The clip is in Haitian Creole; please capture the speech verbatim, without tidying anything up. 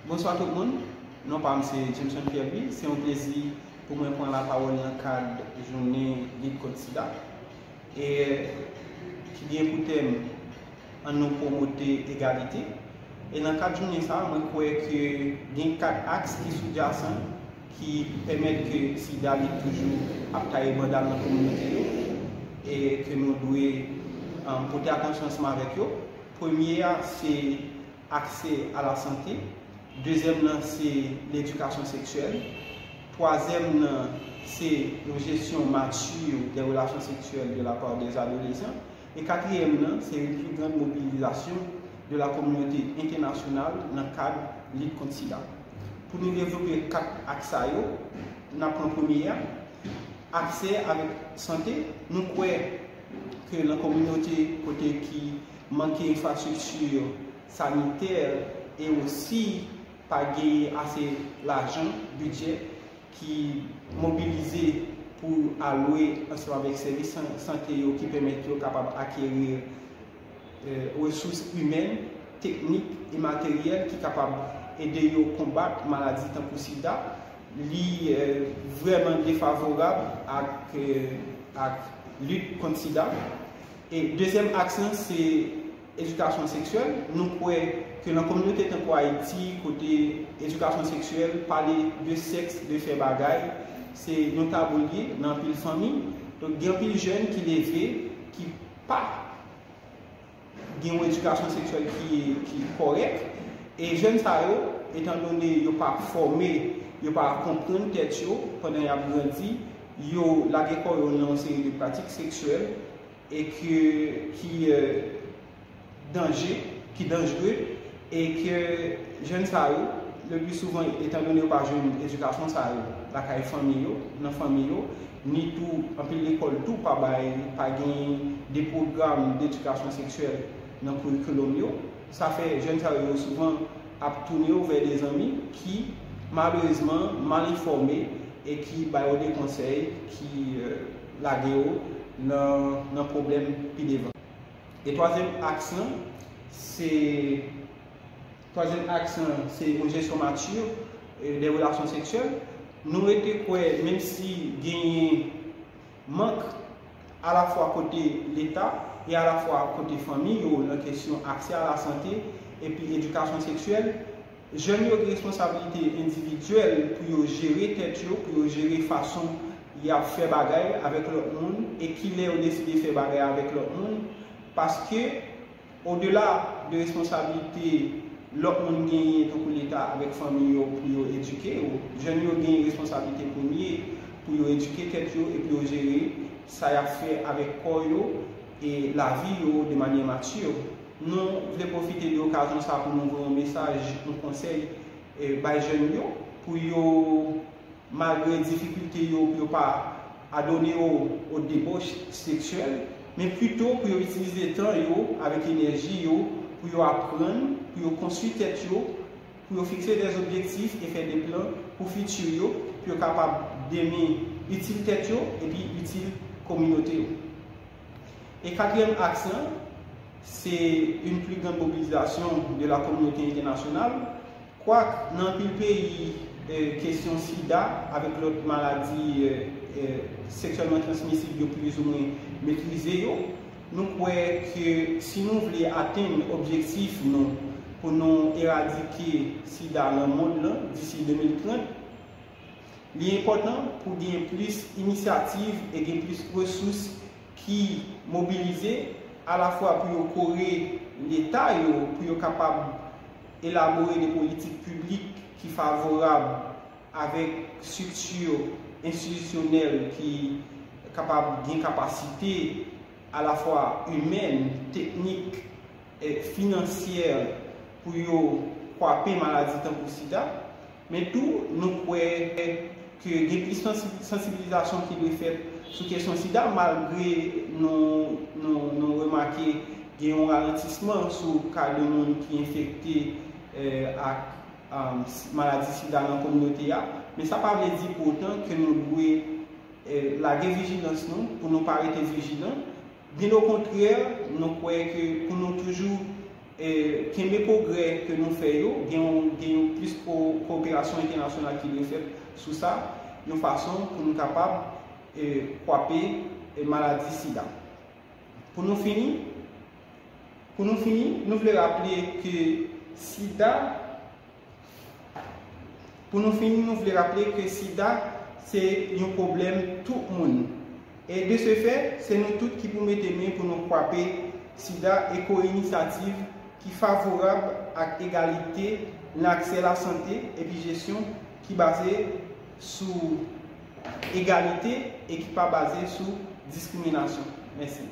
Bonswa tout moun, non pa m se Jameson Pierre Louis. Se yon plezi pou mwen pran lapawòl nan kad jounen lit kont sida, e ki gen pou tèm Ann nou pwomote egalite. E nan kad jounen sa a, mwen kwè ke gen kat aks ki soudyasan ki pèmèt ke sida li toujou ap taye banda l nan kominote yo e ke nou dwe um, pote atansyon ansanm avèk yo. Premye a, se aksè a la sante. Dezyèm nan, se ledikasyon seksyèl. Twazyèm nan, se yon jesyon mati de relasyon seksyèl de la part des adolescents. E katriyèm nan, se yon pli grann mobilizasyon de la kominote entènasyonal nan kad lit kont sida. Pou nou devlope kat aks sa yo, n ap pran premye a, aksè avèk sante. Nou kwè ke nan kominote kote ki manke enfrastrikti sanitè e osi pa genyen ase lajan, bidjè, ki mobilize pou alwe ansanm avèk sèvis san- sante yo ki pèmèt yo kapab akeri eh, resous imèn, teknik e materyèl ki kapab ede yo konbat maladi tankou sida. Li eh, vrèman defavorab ak, eh, ak lit kont sida. E dezyèm aks lan se edikasyon seksyèl. Nou kwè ke nan kominote tankou Ayiti, kote edikasyon seksyèl, pale de sèks, de fè bagay, se yon tabou l ye nan anpil fanmi. Donk, gen anpil jèn ki leve, ki pa gen yon edikasyon seksyèl ki, ki kòrèk. E jèn sa yo, etandone yo pa fòme, yo pa konprann tèt yo pandan y ap grandi, yo lage kò yo nan yon seri de pratik seksyèl e ke, ki eh, danje, ki danjre, e ke jèn sa yo, le pli souvan, etandone yo pa jwenn edikasyon sa yo lakay fanmi yo, nan fanmi yo, ni tou anpil lekòl tou pa bay, pa gen de pwogram dedikasyon seksyèl nan kurikilòm yo. Sa fè jèn sa yo souvan ap tounen yo vè de zanmi ki malerezman mal enfòme e ki ba yo de konsèy ki eh, lage yo nan, nan pwoblèm pi devan. E twazyèm aks lan, se twazyèm aks lan, se yon jesyon mati eh, de relasyon seksyèl. Nou rete kwè, menm si genyen mank alafwa kote Leta e alafwa kote fanmi yo nan kesyon aksè a la sante epi edikasyon seksyèl, jèn yo gen responsablite endividyèl pou yo jere tèt yo, pou yo jere fason y ap fè bagay avèk lòt moun e kilè yo deside fè bagay avèk lòt moun, paske odela de responsablite lòt moun genyen, tankou Leta avèk fanmi yo, pou yo edike yo, jèn yo gen responsablite premye pou yo edike tèt yo epi yo jere sa y ap fè avèk kò yo e lavi yo de manyè mati. Nou vle pwofite de okazyon sa a pou nou voye yon mesaj, yon konsèy eh, bay jèn yo, pou yo, malgre difikilte yo, pou yo pa adone yo o debòch seksyèl, men pito pou yo itilize tan yo avèk enèji yo pou yo aprann, pou yo konstwi tèt yo, pou yo fikse de objektif e fè de plan pou fiti yo, pou yo kapab demen itil tèt yo epi itil kominote yo. E katriyèm aks lan, se yon pli grann mobilizasyon de la kominote entènasyonal. Kwak nan anpil peyi, eh, kesyon sida avèk lòt maladi eh, eh, seksyèlman transmisib yo plizoumwen metrize yo, nou kwè ke si nou vle atenn objektif nou pou nou eradike sida nan mond lan disi de mil trant, li enpòtan pou gen plis inisyativ e gen plis resous ki mobilize alafwa pou yo kore Leta yo, pou yo kapab elabore de politik piblik ki favorab avèk estrikti enstitisyonèl ki kapab gen kapasite alafwa imèn, teknik, eh, finansyè pou yo kwape maladi tankou sida, men tou nou kwè ke gen plis sansi- sansibilizasyon ki dwe fèt sou kesyon sida, malgre nou, nou, nou remake gen yon ralantisman sou ka de moun ki enfekte eh, ak um, maladi sida nan kominote a, men sa pa vle di pou otan ke nou dwe eh, lage vijilans nou, pou nou pa rete vijilan. Byen okontrè, nou kwè ke pou nou toujou e, kenbe pwogrè ke nou fè yo, gen yon, gen yon plis ko, koperasyon entènasyonal ki dwe fèt sou sa, yon fason pou nou kapab, e, kwape, e, maladi sida. Pou nou fini, pou nou fini, nou vle raple ke sida, pou nou fini, nou vle raple ke sida se yon pwoblèm tout moun. E de se fè, se nou tout ki pou mete men pou nou kwape sida e ko inisyativ ki favorab ak egalite nan aksè lasante epi jesyon ki baze sou egalite e ki pa baze sou diskriminasyon. Mèsi.